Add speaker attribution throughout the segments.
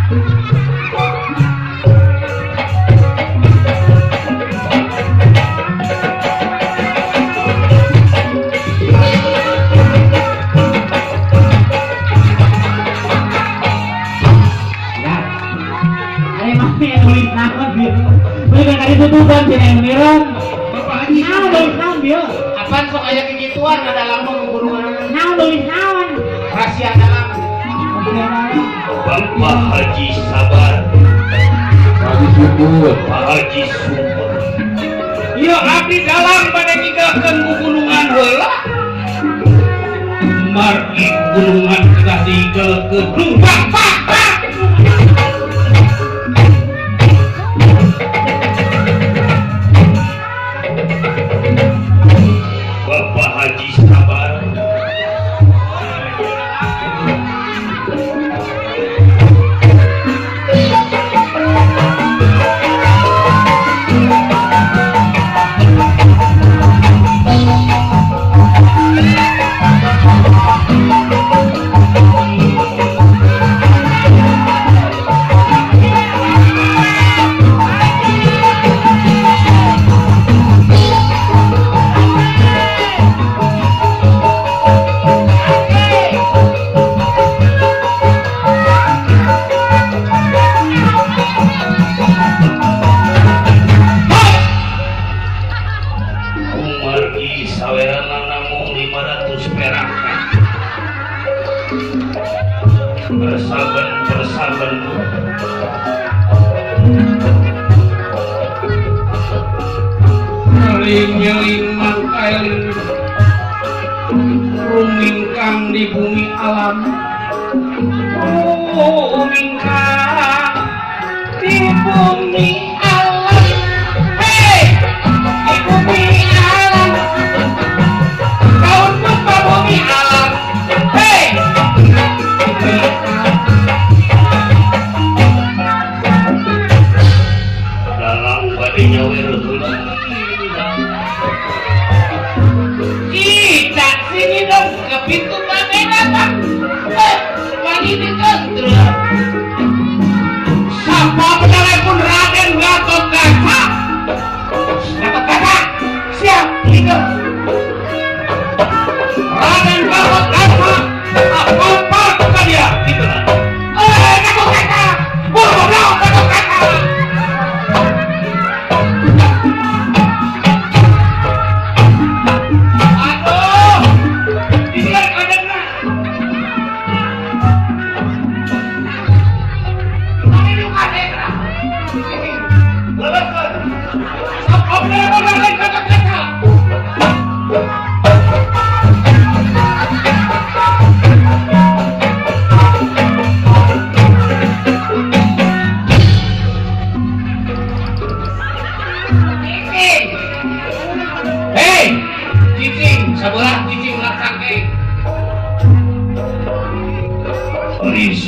Speaker 1: Bapak Haji naon bieu? Apaan sok aya kegituan ngadalang mah gunungan. Naon nulis naon? Rahasia dalam.
Speaker 2: Bapak Haji sabar.
Speaker 3: Haji syukur.
Speaker 2: Pak Haji syukur.
Speaker 1: Ieu abdi dalang bade ngigakeun gunungan heula. Margi gunungan kedah diigelkeun. Lumpang pak pak.
Speaker 2: Bapak Haji sabar.
Speaker 1: Rumingkang di bumi alam, rumingkang di bumi alam, hei, di bumi alam, kaun puspa bumi alam, hei.
Speaker 2: Dalam bade nyawer heula.
Speaker 1: Sini dong ke pintu babena bang. Lagi dikontrol. Siapa benar pun Raden Gatot Kaca. Gatot Kaca, siap gitu. Raden Gatot Kaca, apa bukan dia? Gitu lah. Gatot Kaca, goblok Gatot Kaca.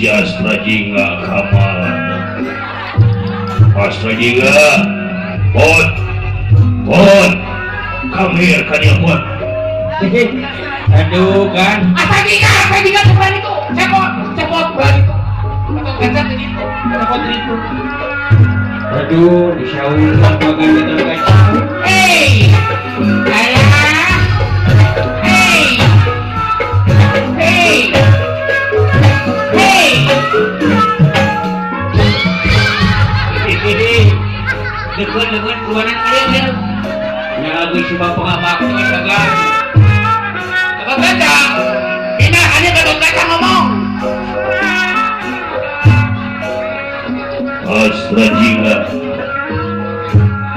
Speaker 2: Astrajingga Kamal Astrajingga Bot Bot come here kadieu bot.
Speaker 1: Aduh kan Astrajingga Astrajingga sebelah itu cepot cepot belah itu atau kaca itu cepot itu.
Speaker 3: Aduh disaul bagan Gatot Kaca.
Speaker 1: Hey ayah hey hey hey. Dekun-dekun keluaran kalian ya. Lagu si bapak ngabakti segar. Gatot Kaca. Ini ada Gatot Kaca ngomong.
Speaker 2: Astrajingga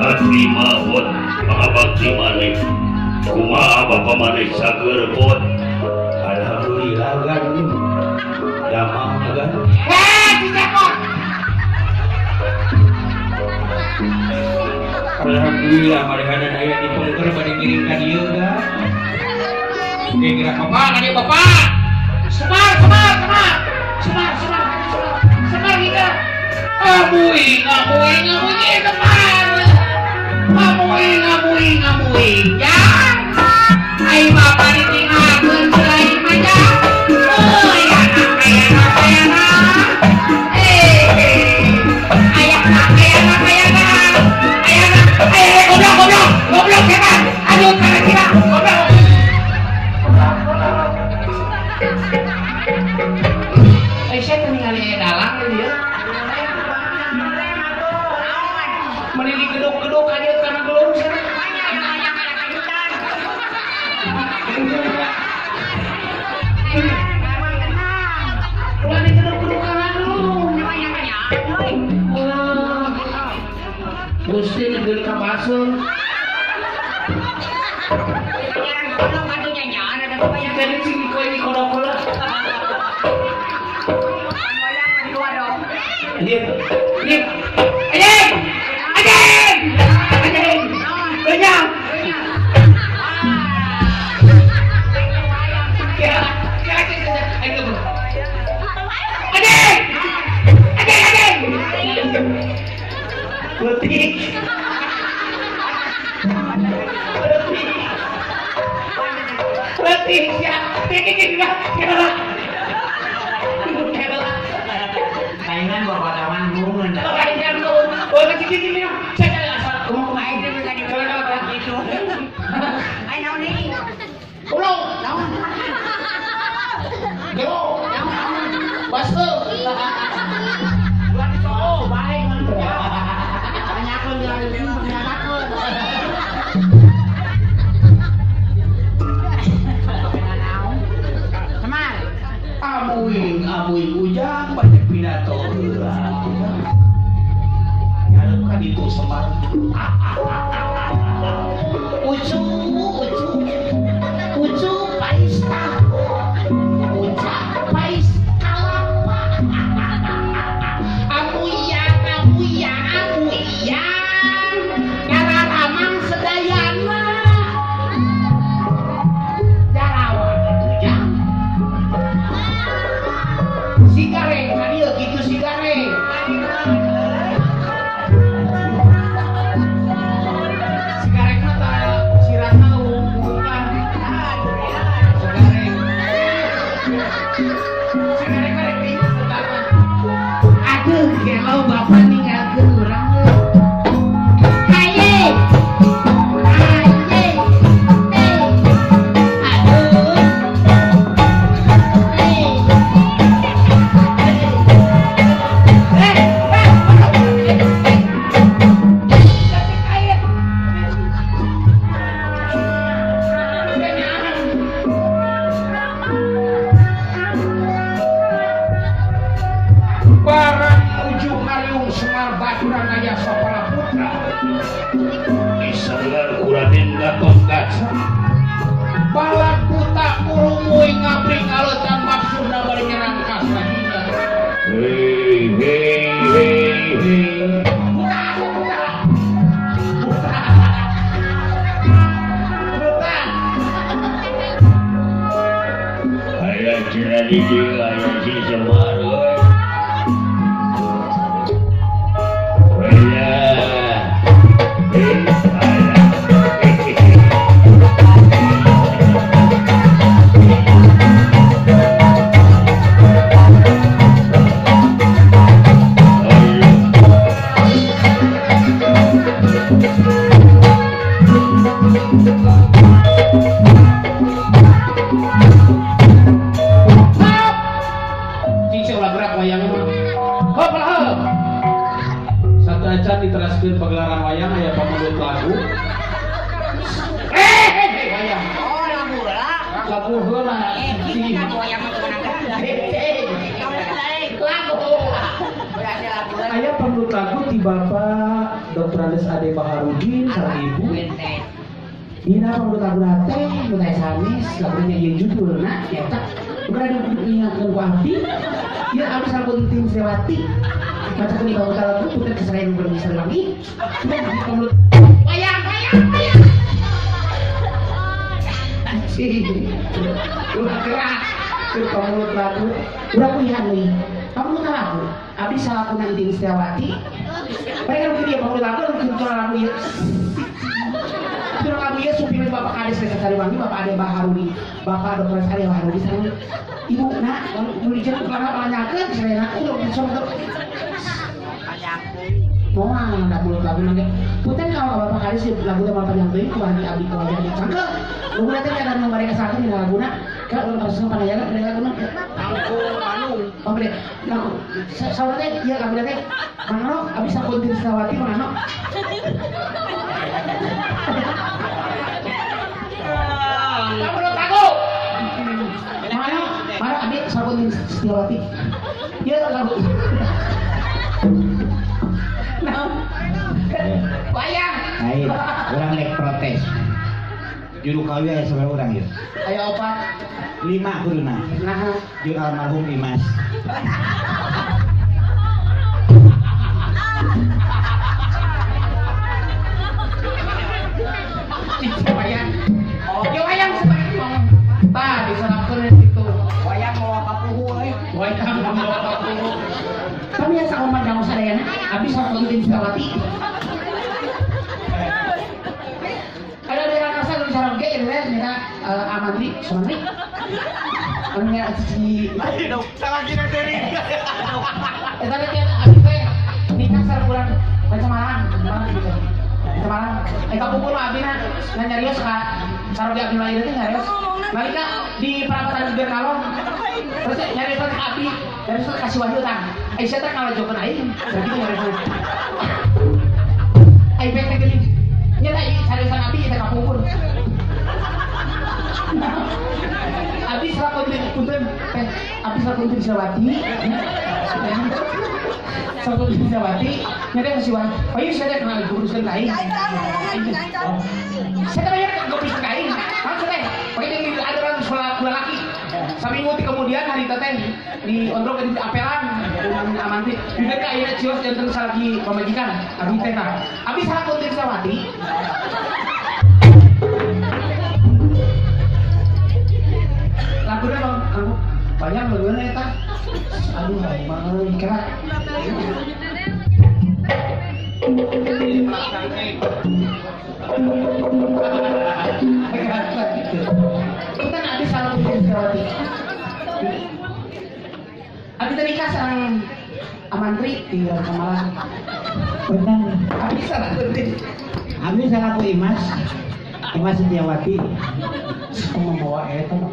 Speaker 2: katrima bot pangabakti maneh. Kumaha bapa maneh sager bot.
Speaker 3: Alhamdulillah gan. Damang gan.
Speaker 1: Hei, si cepot.
Speaker 3: Alhamdulillah marehana aya di pengker bade ngiring ka dieu ga.
Speaker 1: Oke, gerak bapak, ka dieu bapak. Semar, semar, semar. Semar, semar, semar. Semar hingga. Amui, amui, amui, semar. Amui, amui, amui. Ya. Ai bapak ditinggalkeun selain mah ya. Oh, ya, ya, ya, ya. Eh. Gusti negeri ka Basel. Jadi sing kowe iki kono-kono. Ini. Ini. Anjing! Anjing! Anjing! Banyak. Anjing! Anjing! Anjing! Letik. Letik. Letik ya.
Speaker 3: Kaingan bawa taman burung.
Speaker 1: Kaingan kau. Oh, kecil gini. Saya asal ngomong main.
Speaker 4: Gitu. Ai naon deui?
Speaker 1: Ulo.
Speaker 4: Naon?
Speaker 1: Gero. Baso. Buat so, baik.
Speaker 4: Banyakeun banyakeun. Semar.
Speaker 1: Amuing, amuing ujang banyak pidato. Ngarep kan itu Semar. Ucu, ucu, ucu pais tahu, ucap pais kalapa. Amuyang, amuyang, amuyang, kararamang sedayana. Jarawan ujang. Si gareng, kadieu kitu si gareng. Kalau bapak ninggalkeun urang haye haye aduh
Speaker 5: Barang ujung hariung Semar Baturang aya sapara putra
Speaker 2: Disanggar ku Raden Gatotkaca.
Speaker 5: Balad buta murumuy ngabring aleutan maksudna bari nyerang kasahina.
Speaker 2: Hei hei hei hei.
Speaker 5: Buta buta. Buta. Buta.
Speaker 2: Aya cenah di dieu aya si Semar euy.
Speaker 3: Diteraskeun pagelaran wayang aya pamundut lagu.
Speaker 1: Wayang.
Speaker 4: Oh, lagu heula.
Speaker 1: Lagu heula.
Speaker 4: Kita lagu wayang mah kumaha.
Speaker 1: Lagu.
Speaker 3: Aya pamundut lagu ti Bapak Dr. Andes Ade Baharudin sareng Ibu.
Speaker 1: Dina pamundut lagu teh nu teh sanes laguna ieu judulna nyaeta udah diingatkeun ku abdi. Ieu abdi sareng Tim Sewati. Baca kini bawa lagu putar keserayan bermisal lagi. Wayang, wayang, wayang. Anjing. Ulah gerak. Keur pamulut lagu. Urang kuliah deui. Pamulut lagu. Abdi salakuna Itin Setiawati. Mereka nu kieu pamulut lagu nu lagu ieu. Tur lagu ieu supir Bapak Kades Desa Sariwangi, Bapak Ade Baharudi, Bapak Dr. Ade Baharudi sareng Ibu na nu dijeun ku panyakeun sarena udah sok moal da mulut lagu nangge. Punten kalau Bapak Kades lagu teh moal panjang teuing kumaha di abdi kumaha di cangkeul. Laguna teh kada nu bari kasakeun dina laguna. Ka urang terus panayaga dina laguna.
Speaker 3: Tangkul anu.
Speaker 1: Oh bede. Nah, saur teh ieu laguna teh Mangano abdi sakuntin Setiawati mangano. Mulut lagu. Mangano, mangano abdi sakuntin Setiawati. Ieu lagu. Nah. Juru kawi aya sabaraha urang ieu?
Speaker 3: Aya opat.
Speaker 1: 5 kuduna.
Speaker 3: Nah,
Speaker 1: jeung almarhum Imas.
Speaker 3: Wayang. Oh, ya wayang sebagai ngomong. Tah diserapkeun kitu.
Speaker 4: Wayang mawa kapuhu euy.
Speaker 3: Wayang mawa kapuhu. Pamiarsa hormat dangu sadayana, abdi sok penting Setiawati. Ada daerah kasar di sareng ge ieu teh nyaeta Amantri, Sumantri. Anu nya si
Speaker 1: salah kira teri.
Speaker 3: Eta teh abdi teh nikah sareng urang Malang, gitu. Malang. Kapungkur mah abdi na nyarios ka saroge abdi mah ieu teh nyarios. Nalika di perapatan Bibir Kalong. Terus nyarios ka abdi, nyarios ka si Wahyu tah. Aisyah teh ngalajokeun aing. Sakitu nyarios. Aing teh geuning. Nya teh cariosan abdi teh kapungkur. Abdi selaku punten teh, abdi selaku punten Setiawati. Selaku punten Setiawati, nya teh si Wahyu. Oh iya sia teh ngaguruskeun ka aing. Saya teh bayar ngaguruskeun ka aing. Langsung teh, pakai di ada orang sekolah laki. Saminggu kemudian hari teh di ondrok di apelan Amanti. Di dekat ayeuna cios janten salaki pamajikan abdi teh tah. Abdi selaku punten Setiawati. Laguna bang, aku banyak laguna eta. Aduh, aing mah euy kira. Punten abdi salah punten Setiawati. Abdi teh nikah sareng Amantri di Malang.
Speaker 1: Punten
Speaker 3: abdi salah punten.
Speaker 1: Abdi salah ku Imas. Imas Setiawati.
Speaker 3: Membawa eta mah.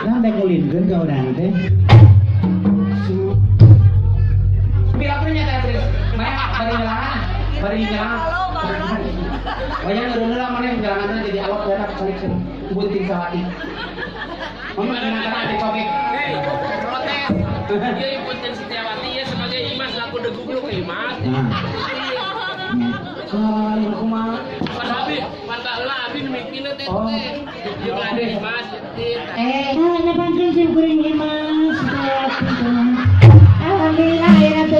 Speaker 1: Nah, teh ngulinkeun ka urang teh.
Speaker 3: Piraku nya teh terus. Maya bari nyelangan, bari nyelangan. Wayang eureun lah maneh nyelangan teh jadi alok berak cari bunting sawati. Mun kana ade cobek.
Speaker 6: Hei, protes. Ieu Ibu Tin Setiawati ieu sebagai Imas laku degugluk Imas.
Speaker 3: Ah, kumaha?
Speaker 6: Pan abi, pan baheula abi nu mipina teh teh. Jeung ade Imas teh.
Speaker 1: Nepangkeun sim kuring Imas Setiawati. Alhamdulillah ayeuna teh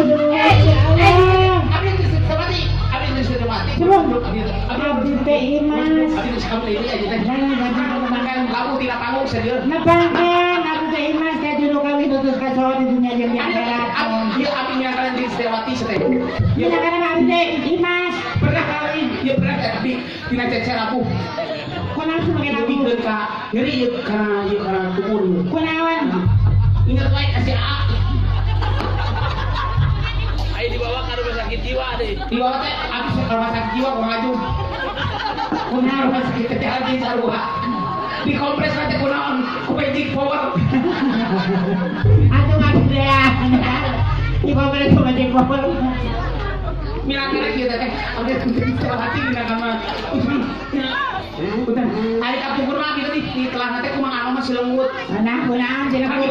Speaker 1: ya Allah.
Speaker 3: Abdi teh Setiawati, abdi teh Setiawati.
Speaker 1: Abdi teh Imas.
Speaker 3: Abdi teh kamu ini aja teh. Makan kamu tidak panggung serius.
Speaker 1: Nepangkeun abdi teh Imas teh juru kawin utus ka sawo di dunia jeung di akhirat.
Speaker 3: Ieu abdi nyangkalan di Setiawati teh.
Speaker 1: Ieu nyangkalan abdi teh Imas.
Speaker 3: Pernah kawin, ieu pernah teh abdi dina cecer aku.
Speaker 1: Kunaon sih make lagu?
Speaker 3: Nyeri ka nyeri ieu kana tukur.
Speaker 1: Kunaon?
Speaker 3: Ingat wae ka si A.
Speaker 6: Ayo dibawa ke rumah sakit jiwa deh.
Speaker 3: Dibawa teh abis ke rumah sakit jiwa kurang aju. Kunaon rumah sakit teh abis sarua. Dikompres teh kunaon? Ku magic power.
Speaker 1: Atuh ngabreak. Dikompres ku magic power.
Speaker 3: Milangkana kieu teh. Abdi Setiawati dina kama. Punten. Ari kapungkur mah abdi teh di telahna teh kumaha anu mah sileungut.
Speaker 1: Nah, kunaon cenah
Speaker 3: ku.